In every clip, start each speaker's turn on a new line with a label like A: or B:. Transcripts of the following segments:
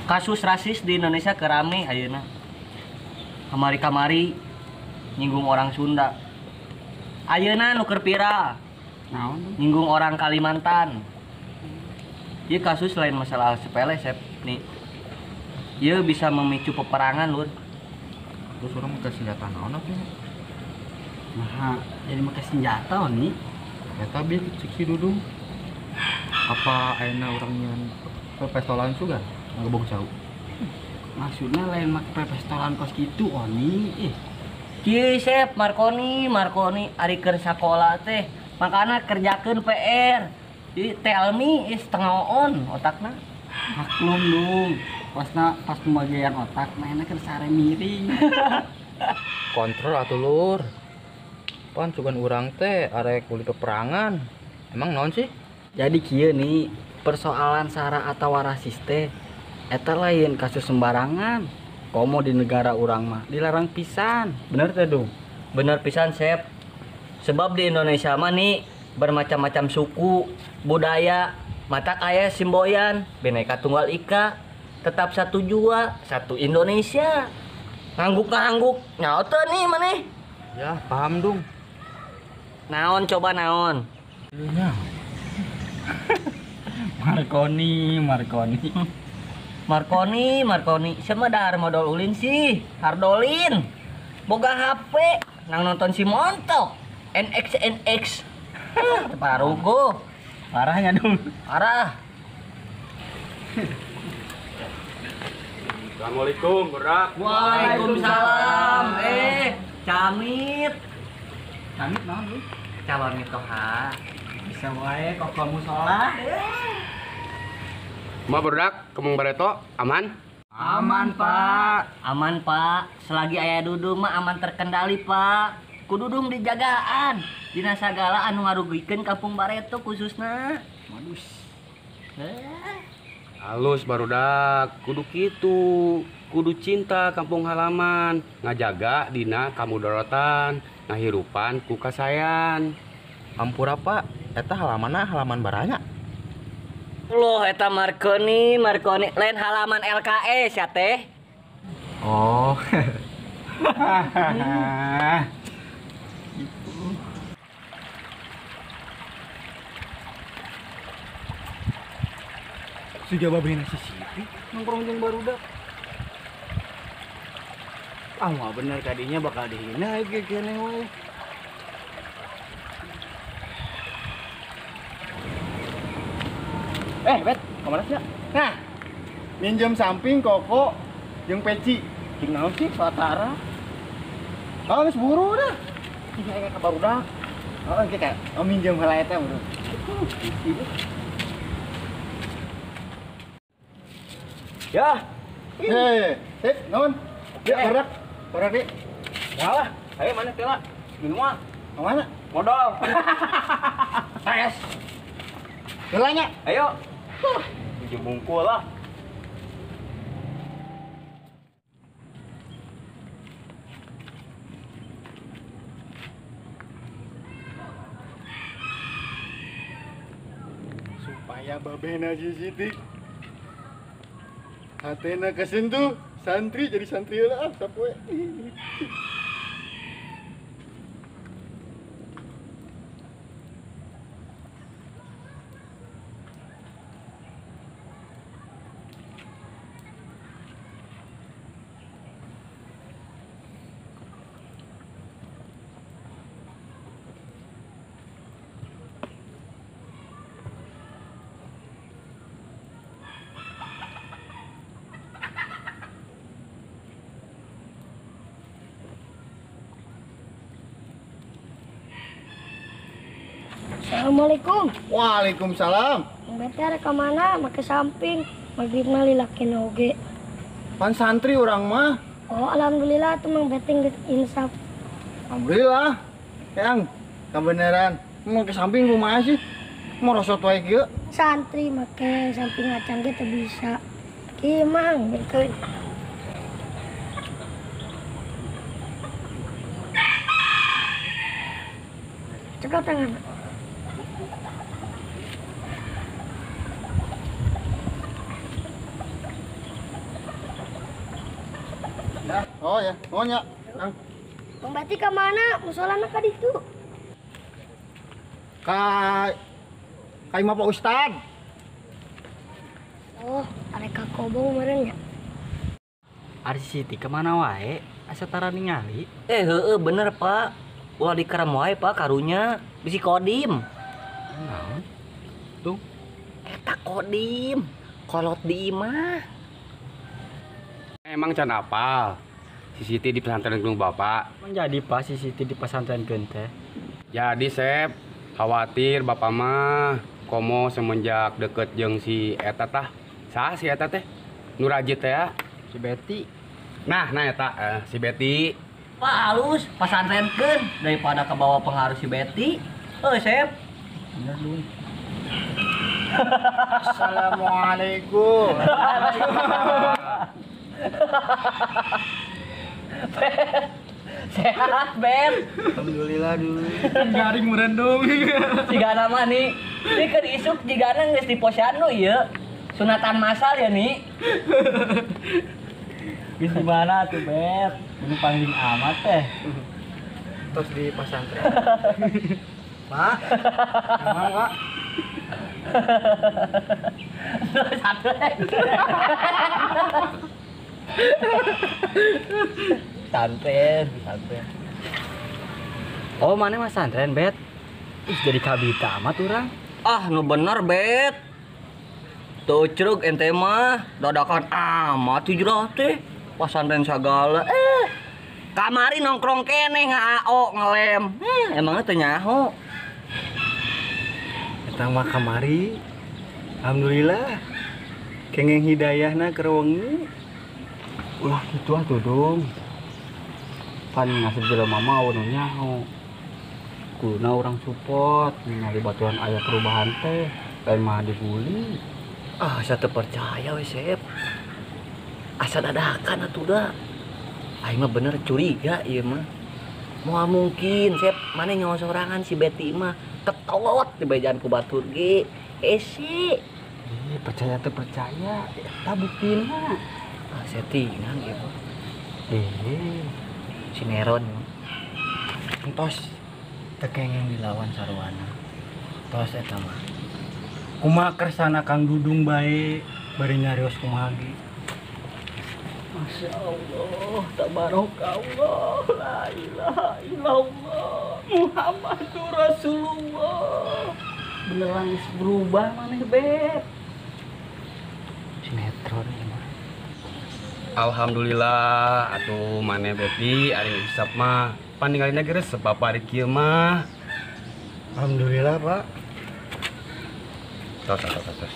A: Kasus rasis di Indonesia kerame ayeuna. Kamari-kamari nyinggung orang Sunda. Ayeuna nu keur viral
B: Naon?
A: Nyinggung orang Kalimantan. Ieu kasus lain masalah sepele sep nih. Ieu bisa memicu peperangan lur.
C: Terus orang make senjata naon apa ya?
B: Nah, jadi make senjata nih.
C: Eta bi cek si Dudung. Apa ayeuna urang nyeun pepestolan juga ngegebog cau?
B: Maksudnya lain make pepestolan kos kitu oni. Ih,
A: Kieu sep Marconi, Marconi ari keur sakola teh makana kerjakeun PR. Jadi tell me is setengah on otakna.
B: Maklum dong. Pasna pas pembagian otak mainnya keur sare miring.
C: Kontrol atuh lur. Pan sugan urang teh arek uli peperangan. Emang naon sih?
B: Jadi kieu nih persoalan sara atau rasis teh eta lain kasus sembarangan. Komo di negara urang mah dilarang pisan. Bener teh dong?
A: Bener pisan sep. Sebab di Indonesia mah nih bermacam-macam suku, budaya, mata kaya simboyan, Bhinneka Tunggal Ika, tetap satu jua, satu Indonesia. Ngangguk-ngangguk, nyaho teu nih maneh.
C: Ya, paham dong.
A: Naon coba naon?
C: Nya.
B: Marconi, Marconi.
A: Marconi, Marconi, siapa dahar modal ulin sih? Hardolin. Boga HP, nang nonton si Montok. NX NX. Parugo.
B: Parahnya dong.
A: Parah.
D: Assalamualaikum, berak.
A: Waalaikumsalam. Camit.
B: Camit naon lu?
A: Calon mitoha.
B: Bisa wae kok kamu sholat.
D: Ma berak, kemung bareto, aman?
B: Aman, Pak.
A: Aman, Pak. Selagi aya Dudung mah aman terkendali, Pak. Ku Dudung dijagaan. Dina sagala anu ngarugikeun kampung Bareto khususna.
B: Modus.
D: Halus barudak, kudu kitu, kudu cinta kampung halaman, ngajaga dina kamudorotan, ngahirupan ku kasayan.
C: Ampura Pak, eta halamanna halaman baranya.
A: Loh, eta Marconi, Marconi lain halaman LKS ya teh.
C: Oh.
B: Sudah babehna si Siti nongkrong jeung barudak. Ah, mah bener kadinya bakal dihina ge keneh we.
E: Bet, kemana sih?
B: Nah,
E: minjem samping koko jeung peci.
B: Jeung naon sih Suatara?
E: Oh, geus buru dah.
B: Ih, aya ka barudak.
E: Oh, oke kak. Oh, minjem heula eta buru.
B: Ya.
E: Sip, naon? Ya, barudak. Barudak deui.
B: Walah, ayo mana teh lah? Minum ah.
E: Mana?
B: Modal. Tes.
E: Heula nya.
B: Ayo. Minjem bungkul lah.
E: Supaya babehna si Siti hatena kesentuh santri jadi santri lah sapoe.
F: Assalamualaikum.
E: Waalaikumsalam.
F: Bete arek ka mana? Make samping. Magribna lilaki oge.
E: Pan santri urang mah.
F: Oh, alhamdulillah tuh Mang Bete geus insaf.
E: Alhamdulillah. Yang kebenaran. Mau ke samping kumaha sih? Merosot wae kieu.
F: Santri make samping acan ge teu bisa. Kieu Mang, beukeun. Cekal tangan.
E: Oh ya, nuhun ya. Kang.
F: Bang Bati ka mana? Musolana ka ditu.
E: Ka ka imah Pak Ustad.
F: Oh, arek ka kobong meureun nya.
B: Ari si Siti kemana wae? Asa tara ningali.
A: Eh heueuh bener Pak. Ulah dikerem wae Pak karunya bisi kodim.
B: Naon? Tuh.
A: Eta kodim. Kolot di imah.
D: Emang can apal si Siti di pesantren gunung Bapak.
B: Menjadi Pak si Siti di pesantren teh.
D: Jadi Sep, khawatir Bapak mah komo semenjak deket jeung si eta tah. Saha si eta teh? Nu rajit teh ya?
B: Si Betty.
D: Nah, nah eta si Betty.
A: Pak halus pesantrenkeun daripada kebawa pengaruh si Betty. Heuh, Sep.
B: Bener dun.
E: Assalamualaikum.
A: Sehat, Ben.
E: Alhamdulillah dulu.
C: Garing merendung.
A: Jigana mah nih. Ini keur isuk jigana geus di posyandu ieu. Sunatan masal ya nih.
B: Geus di mana tuh, Bet? Ini paling amat teh.
C: Terus di pesantren.
E: Pak. Emang, Pak.
A: Santren, santren.
B: Oh, mana mah santren, Bet? Ih, jadi kabita amat urang.
A: Ah, nu bener, Bet. Tuh cerug ente mah dadakan amat hijrah teh. Pasantren sagala. Kamari nongkrong keneh ngao ngelem. Emangnya teu nyaho.
E: Eta mah kamari. Alhamdulillah. Kengeng hidayahna keur wengi.
B: Ulah kitu atuh dong. Pan ngasih jelema mah nu nyaho. Kuduna urang support ningali baturan aya perubahan teh, lain mah dibully.
A: Ah, saya teu percaya we, Sep. Asa dadakan atuh da. Aing mah bener curiga ieu mah. Moal mungkin, Sep, mane nyawa sorangan si Betty mah ketot di bejaan ku batur ge. Esi.
B: Ih, percaya teu percaya, eta buktina.
A: Ah, settingan ieu mah. Sineron.
B: Entos teu kenging dilawan sarwana. Tos eta mah. Kumaha kersana Kang Dudung bae bari nyarios kumaha ge.
A: Masya Allah, tabarakallah, la ilaha illallah, Muhammadur Rasulullah. Beneran geus berubah maneh, Bet.
B: Sinetron ieu mah.
D: Alhamdulillah atuh maneh Betty ari isap mah pan ningalina ge resep Bapak ari kieu mah.
E: Alhamdulillah, Pak.
D: Tos tos tos. Tos.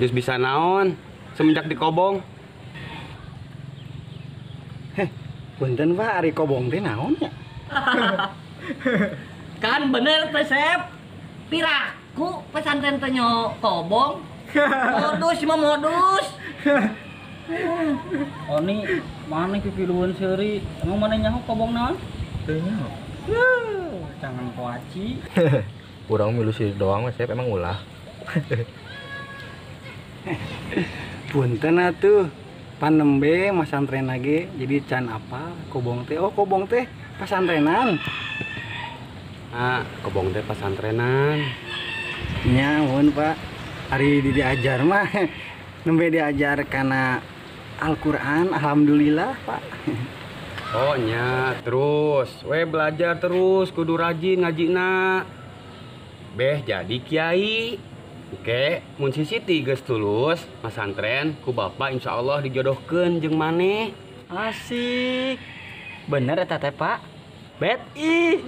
D: Geus bisa naon semenjak dikobong?
E: Heh, punten Pak, ari kobong teh naon ya?
A: Kan bener teh, Sep. Piraku pesantren teh nyo kobong. Modus mah modus.
B: Oni, mana pipiluan seuri? Emang mana nyaho kobong naon?
E: Teu nyaho.
B: Jangan koaci.
C: Urang milu sih doang mah Sep, emang ulah.
E: Punten atuh. Pan nembe masantren lagi jadi can apa kobong teh. Oh, kobong teh pasantrenan.
D: Ah, kobong teh pasantrenan.
E: Nya, nuhun Pak. Ari di diajar mah nembe diajar kana Al-Qur'an, alhamdulillah Pak.
D: Oh nya, terus we belajar terus kudu rajin ngajina. Beh jadi kiai. Oke, mun si Siti geus tulus masantren ku bapak insyaallah dijodohkeun jeung maneh.
B: Asik. Bener eta teh, Pak. Bet ih.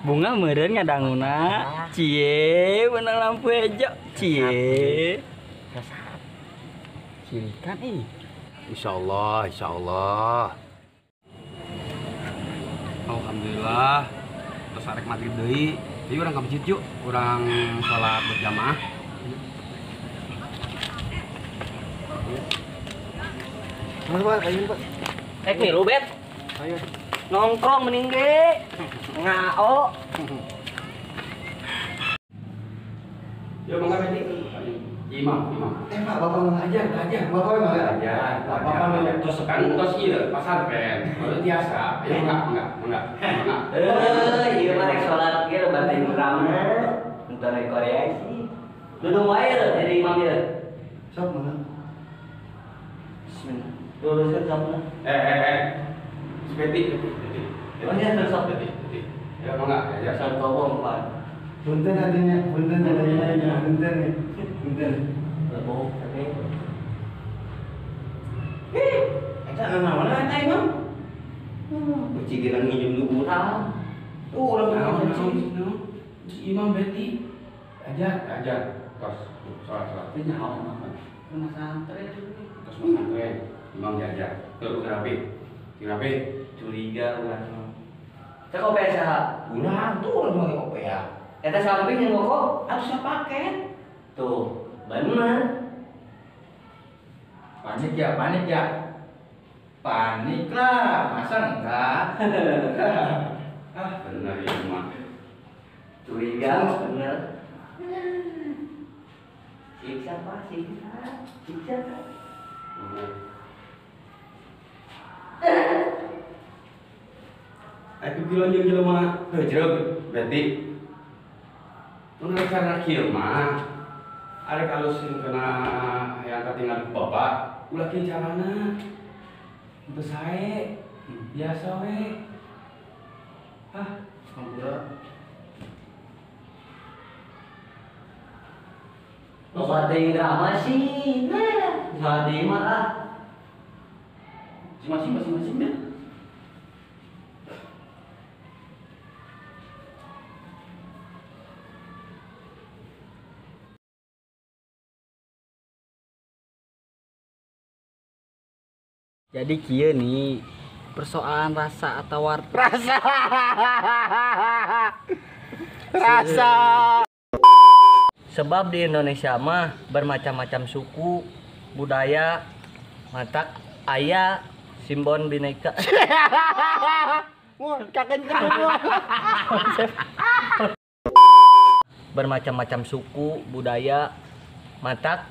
B: Bunga meureun ngadanguna. Cie, beunang lampu hejo. Cie. Cirikan ih.
D: Insyaallah, insyaallah. Alhamdulillah. Terus arek maghrib deui. Jadi urang ka masjid yuk, urang salat berjamaah.
E: Mas, Pak, ayo, Pak.
A: Milu, Bet.
E: Ayo.
A: Nongkrong mending ge. Ngao.
D: Yo mangga Betty. Imam, imam.
E: Eh, Pak, Bapak mah
D: Ajar, ajar.
E: Bapak mah
D: Ajar.
E: Bapak mah
D: Terus kan tos ieu pasantren. Baru biasa. Ayo enggak, enggak, enggak. Enggak.
A: Eh, ieu mah rek salat ge batin rame. Entar rek Korea sih. Duduk wae jadi imam ieu.
E: Sok mana?
A: Bismillah. Luruskan sama.
D: Eh. Sepeti, peti.
A: Oh iya, terus sok.
D: Peti, peti. Ya enggak, ajar.
A: Asal tobong, Pak.
E: Punten adanya, punten adanya, punten nih. Punten.
A: Lebo, oke.
G: Eta naon eta imam? Beuci gerang nginjem nu urang. Tuh urang
D: Naon,
G: kunci.
D: naon, naon. Imam beti. Ajar, ajar. Tos, sholat, sholat.
B: Teu nyaho mah. Rumah santren.
D: Tos pesantren. Imam diajar. Tuh, rapi. Rapi.
A: Curiga urang. Cek kopi saha?
G: Urang tuh urang make kopea.
A: Eta samping yang ngoko?
G: Atuh sapaket.
A: Tuh, bener.
C: Panik ya, panik ya. Panik lah, masa enggak?
D: Ah, bener ya, Imam.
A: Curiga, bener. Siksa, Pak, siksa. Siksa.
D: Aku kira jeung jelema heujeug berarti mun rek cara kieu mah arek alus kena hayang katinggal ku bapak ulah kieu carana teu sae biasa we ah
B: Hampura.
A: Loba teuing drama sih. Nah, jadi mah ah.
B: Masing-masing masing-masing deh.
E: Jadi kieu nih persoalan rasa atau
C: Rasa. Rasa.
A: Sebab di Indonesia mah bermacam-macam suku, budaya, matak aya, simbon bineka.
E: Mun kakenceng.
A: Bermacam-macam suku, budaya, matak.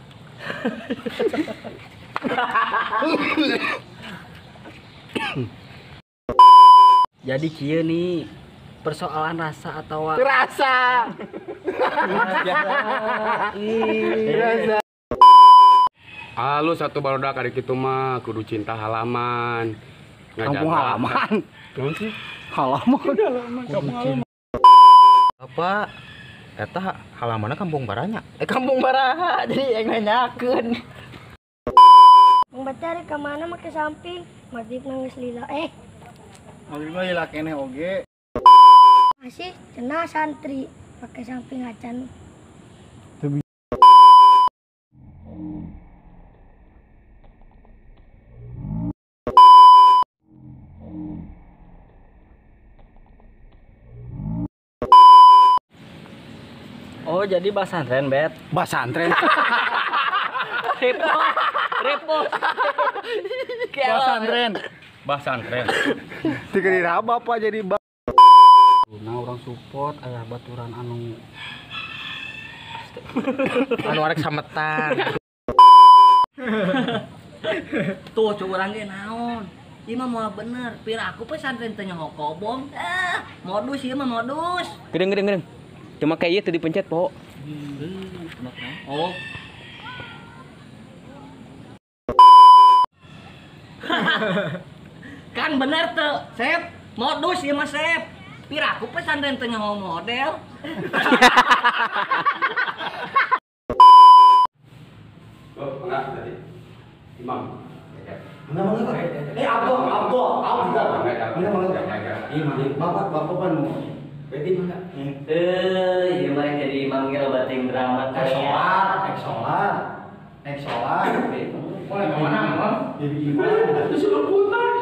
E: Jadi kieu nih persoalan rasa atau
C: Rasa. Rasa.
D: Halus satu barudak ari kitu mah kudu cinta halaman.
E: Kampung halaman.
D: Naon sih?
E: Halaman. Kudu cinta.
C: Bapak, eta halamanna kampung baranya.
G: Kampung baraha jadi yang nanyakeun.
F: Bang Bati ka mana make samping? Maghrib nangis lila.
E: Maghrib mah lila keneh oge.
F: Masih cenah santri pakai samping acan.
A: Oh, jadi basantren, Bet.
E: Basantren.
A: Repo. Repo.
E: Basantren.
D: Basantren.
E: Dikira bapak jadi Nah, orang support ayah baturan anu
C: Anu arek sametan.
A: Tuh curang ge naon. Ieu mah moal bener. Pira aku pesantren teh nyaho kobong. Modus ieu mah modus.
G: Gedeng gedeng gedeng. Cuma kayak ieu teu dipencet, Po.
A: Oh. Kan bener tuh, Sep. Modus ieu mah, Sep. Pira aku pesantren teh nyaho model.
D: Oh, enggak tadi. Imam.
E: Enggak banget, Pak. Abdo, Abdo, Abdo. Enggak banget.
D: Imam.
E: Bapak, bapak pan mau.
D: Berarti mana?
A: Ieu mah jadi imam ge loba teuing drama
E: Ek sholat, ek sholat, ek sholat.
C: Mulai mana, Mam?
E: Jadi imam.
D: Disuruh putar.